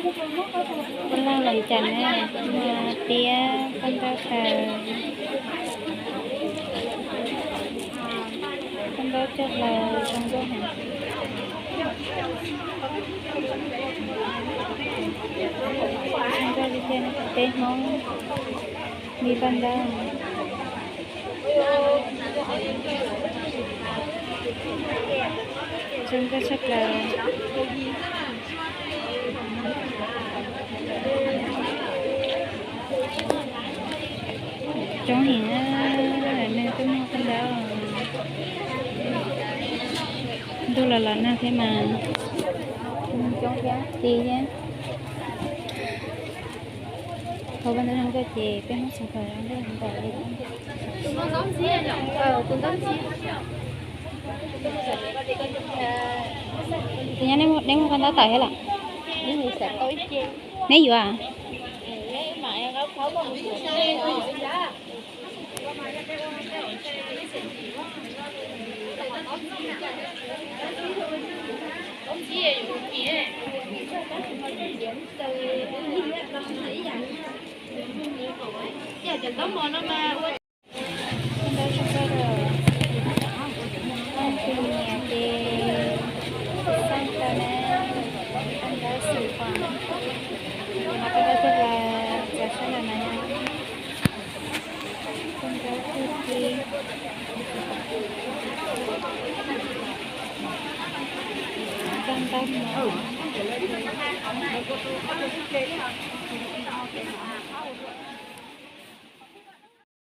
Peb laj los cas na, muaj tiab, paj ntaub taws, paj ntaub coj hlaws zoo nkauj heev. Zoo nkauj li thiab, peb Hmoob li paj ntaub. Zoo nkauj tshaj plaws. Coob heev na, neeg tuaj muag paj ntaub. Ntuj los los nag thiab mas, coob thiab ti thiab. Hauv paj ntaub zoo nkauj ces peb Hmoob txhua tus zoo nkauj ntawd li. Tus nyob neb muag paj ntaub tawm thiab lawm? Neb yuav? Paj ntaub zoo nkauj, leej twg nyiam ces xaj tau na, paj ntaub xim pom, ces no paj ntaub tuaj los txaus sab nraud na, paj ntaub tuaj ci, paj ntaub mos.